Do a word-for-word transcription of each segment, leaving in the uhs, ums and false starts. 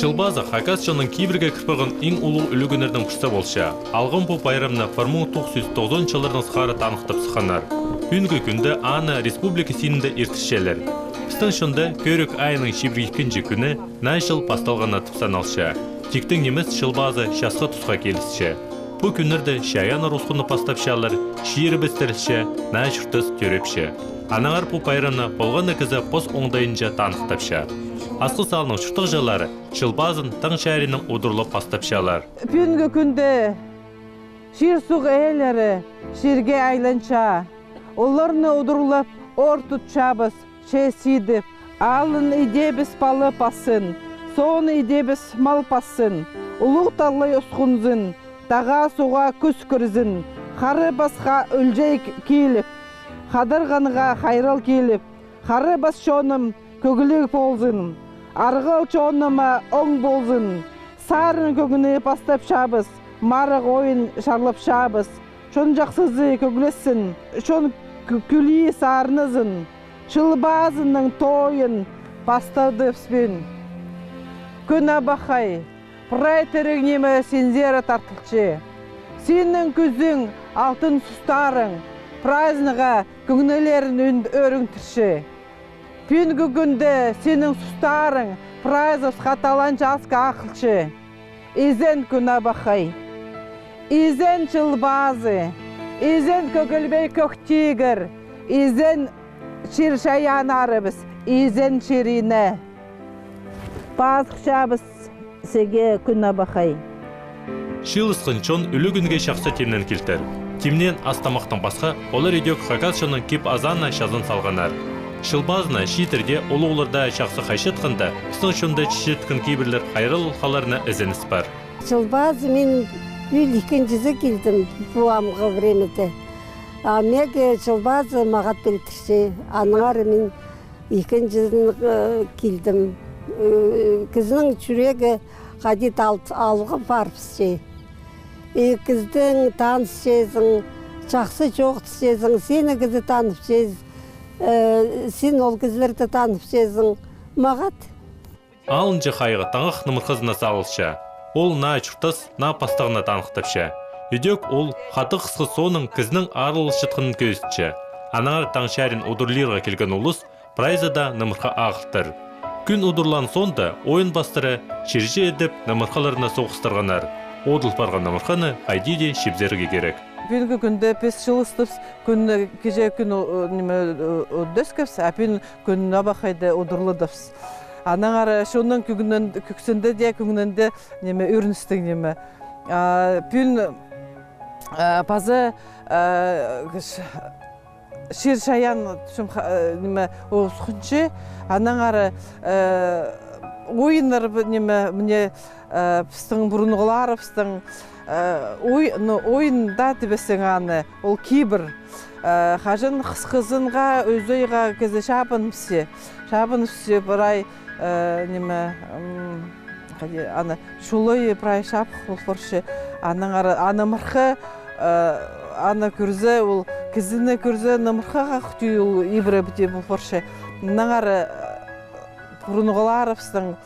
Чыл пазы хакас чонның кибірге кіріп парған иң улуғ ӱлӱкӱннернің пірсі полча. Алғым пу пайрамны пір муң тоғыс чӱс тоғызонынҷы чыллардаң сығара таныхтап сыхханнар. Пӱӱнгі кӱнде аны республика синінде иртірчелер. Пістің чонда кӧрік айының чибіргі ікінҷі кӱні наа чыл пасталғаны тіп саналча. Тиктең нимес, Чыл пазы часхы тусха килісче. Пу кӱннерде чайааннар усхунып пастапчалар, чирібіс тірілче, наа чуртас тӧрепче. Аннаңар пу пайрамны полған на кізі пос оңдайынҷа таныхтапча. Асхыс аалның чуртағҷылары Чыл пазын Таң чариннаң удурлап пастапчалар. Пӱӱнгі кӱнде чир-суғ ээлері чирге айланча. Оларны удурлап, ор тутчабыс, че сидіп, алын идебіс пала пассын, соон идебіс мал пассын, улуғ таллай усхунзын, тағаа суға кӱс кірзін, хара пасха ӱлҷей киліп, хадарғанға хайрал киліп, хара пас чоным кӧгліг ползын, арғал чоныма оң ползын, сарын кӧгні пастапчабыс, марығ ойын чарлапчабыс, чон чахсызы кӧглессін, чон кӱ-, кӱлии сарназын, Чыл пазының тойын пастадыбыспын. Кӱн абахай, прай тіріг ниме синзер тартылча. Синің кӱзің, алтын сустарың празднигға кӧңнілерін ӧріндірче. Пӱӱнгі кӱнде синің сустарың прайзыбысха таланҷы асха ағылча. Изен, Кӱн абахай. Изен, Чыл пазы. Изен, Кӧгілбей Кӧк тигір. Изен, чир-чайааннарыбыс. Изен, чир-ине. Пазыхчабыс сеге, Кӱн абахай. Чыылысхан чон ӱлӱкӱнге чахсы тимнеен килтір. Тимнеен ас-тамахтаң пасха, олар идӧк хакас чонның кип-азаанына чазан салғаннар. Чыл пазына чииттерде, улуғларда чахсы хайчатханда, пістің чонда чиитчеткен кибірлер хайраллығларына ізеніс пар. Чыл пазы мин пӱӱл ікінҷізі килдім пу амғы времяда. А меге Чыл пазы мағат пілдірче, аннаңар мин ікінҷізін, э, килдім. Э, кізінің чӱрегі хайди-да ал-, алға парыбысча. И кізідең танысчазың, чахсы чоохтасчазың, сині кізі таныбысча, э, син ол кізілерді таныбысчазың. Мағат. Алынҷа хайығ таңах нымырхазына салылча. Ол наа чуртас, наа пастағны таныхтапча. Идӧк ол хатығ хысхы соонаң кізінің араласчатханын кӧзітче. Аннаңар Таң чарин удурлирға килген улус прайзы даа нымырха ағылтыр. Кӱн удурлаан соонда ойын пастыра чирҷе ідіп нымырхаларны соғыстырғаннар. Одыл парған нымырханы хайди дее чібзерге кирек. Пӱӱнгі кӱнде піс чыылыстыбыс, кӱн, кичее кӱн, о, ниме, о, о, ӧскебіс, а пӱӱн Кӱн абахайды удурладыбыс. Аннаңар чонның кӱгнен-, кӱксінде дее, кӱгнінде, ниме, ӧріністіг, ниме. А, пӱӱн, а, паза, а, кіс-, чир-чайаан, чым ха-, а, ниме, усхунча, аннаңар, а, ойыннар, ниме, міне, а, пістің пурунғыларыбыстың, а, ой-, ну, ойын даа тибессің аны, ол кибір. Э, хаҷан хысхызынға, ӧзайға кізі чабыныбысча. Чабыныбысча прай, э, ниме, м, хайди, аны, чулай прай чабых пол парча. Аннаңар, а нымырха, э, аны кӧрзе, ол кізіні кӧрзе, нымырхаға хати ол ибіре піди пол парча. Аннаңар, э, пурунғыларыбыстың,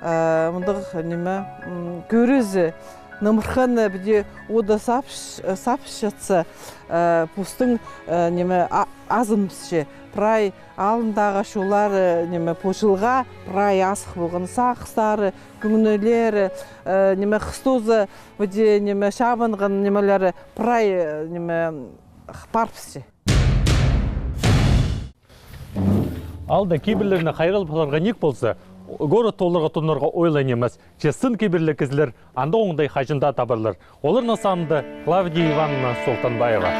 э, мындағ, ниме, м, кӧрізі, нымырханы піди ода сапс-, сапсчатса, э, постың, э, ниме, а-, азыныбысча. Прай алындағы чоллары, ниме, пу чылға прай азых полған сағыстары, кӧңнілері, э, ниме, хыстозы, піди, ниме, чабынған, нимелері прай, э, ниме, парыбысча. Аалда кибірлерні хайраллап саларға ниик полза, городта оларға тонарға оңай нимес. Че сын кибірліг кізілер андағ оңдай хаҷан даа табарлар. Оларның санында Клавдия Ивановна Солтанбаева.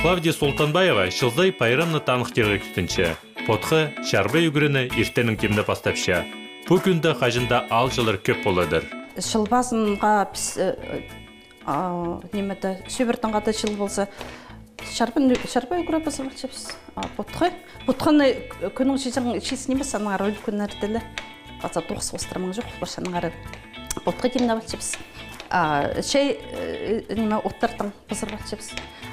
Клавдия Солтанбаева чыл сай пайрамны таныхтирға кӱстенче. Потхы, чарба ӱгренерні иртеннең тимнеп пастапча. Пу кӱнде хаҷан даа аалҷылар кӧп поладыр. Чыл пазынға піс, э, А, ниме дее, сӧбірең хада чыл полза, чарба, чарба ӱгре пазып алчабыс. А, потхы. Потхыны кӱннің чиҷең чиис нимес, аннаңар ӱлӱкӱннерде ле. Паза тоғыс хоостыра маң чох, паза аннаңар потхы тимнеп алчабыс. А, чай, э, ниме, оттардаң пызырып алчабыс.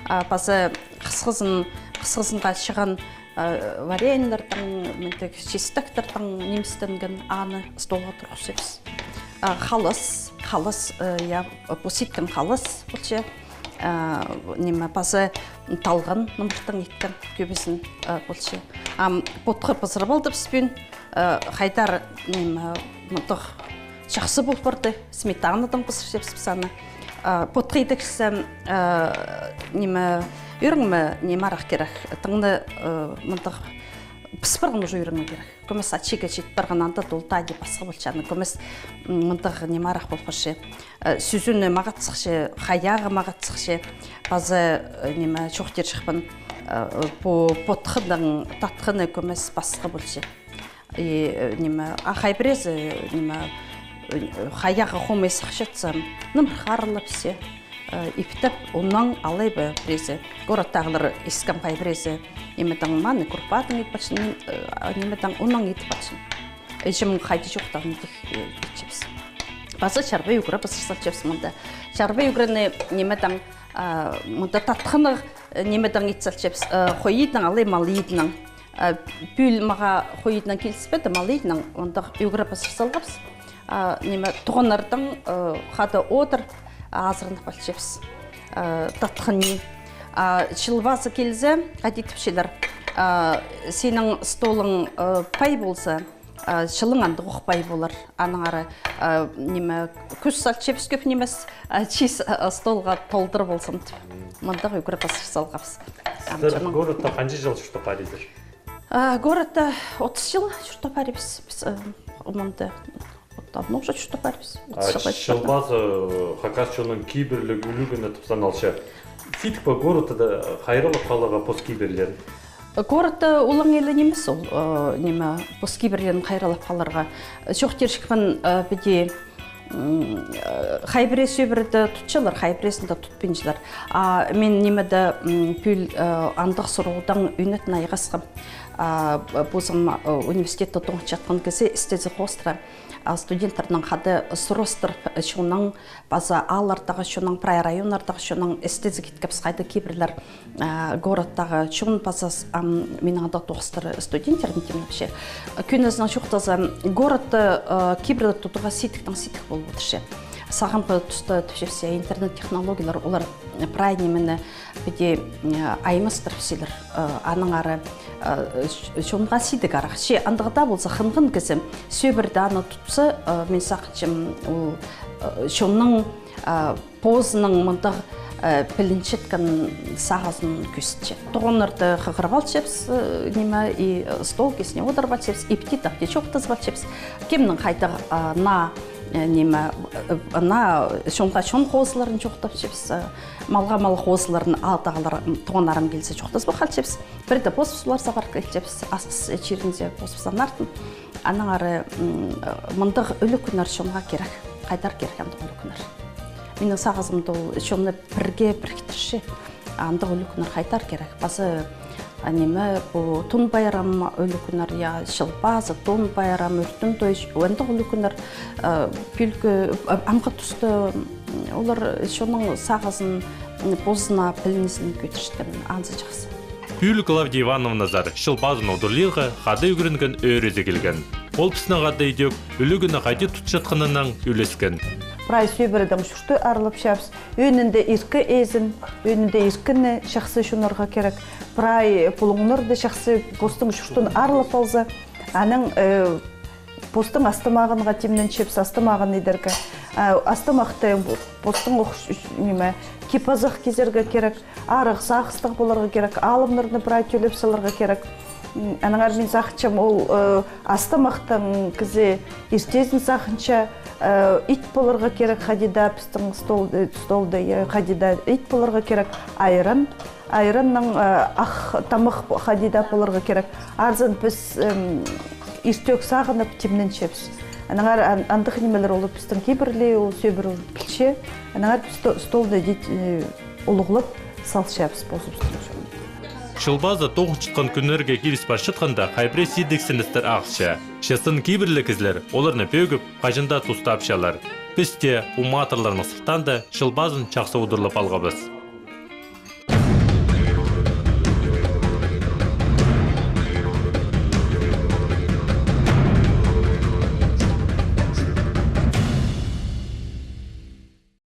А, паза хысхызын, хысхызынға чыған Э, вареньелердең, мындағ чистектердең ниместенген, аны столға турғысчабыс. Э, халас, халас, э, я, пу ситкен халас полча. Э, ниме, паза талған нымырттаң иткен кӧбізін, э, полча. Ам потхы пызырып алдыбыс пӱӱн, э, хайдар, ниме, мындағ чахсы пол парды, сметанадаң пызырчабыс піс аны. Э, потхы идерге, э, ниме, ӱрінме нимарах кирек, тыңны, э, мындағ пыс парған уже ӱрінме кирек. Кӧмес ачиға чит парған, анда тол тадии пасха полча, аны кӧмес, м, мындағ нимарах пол парча. Э, сӱзӱні мағат сыхча, хайағы мағат сыхча, паза, э, ниме, чоохтирҷыхпын, э, пу потхының татхыны кӧмес пасха полча. И, э, ниме, а хай піреезі, ниме, э, хайағы хомай сыхчатса, нымырхарлап зе, э, иптеп, оннаң алай ба піреезі. Городтағылар искем хай піреезі, нимедең, маны крупадаң ит пачын, мин, э, нимедең, оннаң ит пачын. Іҷем хайди чоохтаан тих, э, итчебіс. Паза чарба ӱгре пазыр салчабыс мында. Чарба ӱгрені нимедең, а, мында татхыны, э, нимедең ит салчабыс, э, хой идінең, алай мал идінең. Э, пӱӱл мағаа хой идінең киліспеді, мал идінең, андағ ӱгре пазыр салғабыс. А, ниме, туғаннардаң, э, хада одыр, азыранып алчабыс. Э, татхынны. А, чыл пазы килзе, хайди тіпчелер, а, синің столың, э, пай полза, а, чылың андағ ох пай полар. Аннаңар, а, ниме, кӱс салчабыс кӧп нимес, а, чис, а, столға толдыра ползын тіп. Мындағ ӱгре пазыр салғабыс. Сірер городта ханҷа чыл чуртап парирзар? А, городта отыс чыл чуртап парирбыс піс, э, мында. Вот давно уже чуртап парирбыс. А, отыс чыл чуртап. Чыл пазы, э, хакас чонның кибірліг ӱлӱкӱні тіп саналча. Сидік пе городта хайраллап халарға пос кибірлерін? Городта олаңай ла нимес ол, э, ниме, пос кибірлерін хайраллап халарға. Чоохтирҷыхпын, э, піди, м, э, хай пірее сӧбіреде тутчалар, хай піреезінде тутпинчалар. А мин нимеде, м, пӱӱл, э, андағ сурығдаң ӱнетін айғасхам. А, позым, э, университетте тоғынчатхан кізі істезі хоостыра. А студенттернең хада сурастырып, э, чоннаң, паза ааллардағы чоннаң, прай районнардағы чоннаң істезі киткебіс, хайда кибірлер, э, городтағы чон паза с-, ам, минің анда тоғыстар студенттерім тимнепче. Кӧнізінең чоохтаза, городта, э, кибірлер тудуға сидіктең сидік полып одырча. Сағамғы туста тіпчебіс, я, интернет технологиялар, олар, э, прай нимені піди, э, аймастырып салар, э, аннаңар, э, ч-, чонға сидік арах. Че андағ даа полза, хынған кізі сӧбіреде аны тутса, э, мин сағынчам, ол, э, чонның, э, позының мындағ, э, пілінчеткен сағызын кӧзітче. Туғаннарды хығырып алчабыс, э, ниме, и, э, стол кистіне одырып алчабыс, ипти-тапти чоохтазып алчабыс. Кемнің хайдағ, э, наа, э, ниме, э, наа чонға чон хозыларын чоохтапчабыс, э, малға мал хозыларын, аалдағылар, м, туғаннарым килзе, чоохтазып халчабыс. Пірде позыбыс оларзар парып килчебіс, Асхыс чирінде позыбыс анартын. Аннаңар, м, мындағ ӱлӱкӱннер чонға кирек, хайдар кирек андағ ӱлӱкӱннер. Минің сағызымда ол чонны пірге піріктірче, андағ ӱлӱкӱннер хайдар кирек. Паза, а, ниме, пу Тун пайрам ӱлӱкӱннер, я, Чыл пазы, Тун пайрам, Ӱртӱн той, андағ ӱлӱкӱннер, а, пӱӱлгі, а, амғы туста, м, олар чонның сағызын, м, позына пілінізін кӧдірчеткен, анзы чахсы. Пӱӱл Клавдия Ивановназар Чыл пазын удурлирға хада ӱгренген ӧӧрезі килген. Ол пістің хада идӧк ӱлӱкӱнні хайди тутчатханнаң ӱлескен. Прай сӧбіредең чурты аарлапчабыс. Ӧӧнінде иркі ээзін, ӧӧнінде иркіні чахсы чонарға кирек. Прай пулуңнарды чахсы постың чуртын аарлап алза, аның, э, постың астымағынға тимненчебіс, астымағын идерге. А, астымахты постың ох, ниме, кип-азах кизерге кирек, арығ сағыстығ поларға кирек, алымнарны прай тӧлеп саларға кирек. М, аннаңар мин сағынчам, ол, э, астымахтаң кізі иртезін сағынча, э, ит поларға кирек, хайди даа пістің стол, э, столда, э, хайди даа ит поларға кирек, айран, айраннаң, э, ах тамах по-, хайди даа поларға кирек. Арзан піс, эм, иртӧк сағынып, тимненчебіс. Аннаңар ан-, андағ нимелер ол пістің кибірлі, ол сӧбіре пілче. Аннаңар піс сто-, столда дит-, э, улуғлап салчабыс позыбыстың чонын. Чыл пазы тоғынчатхан кӱннерге киліс парчатханда, хай пірее сидіксіністер ағылча. Че сын кибірліг кізілер оларны пӧгіп, хаҷан даа тустапчалар. Піс те, у матырларның сылтаанда, Чыл пазын чахсы удурлап алғабыс.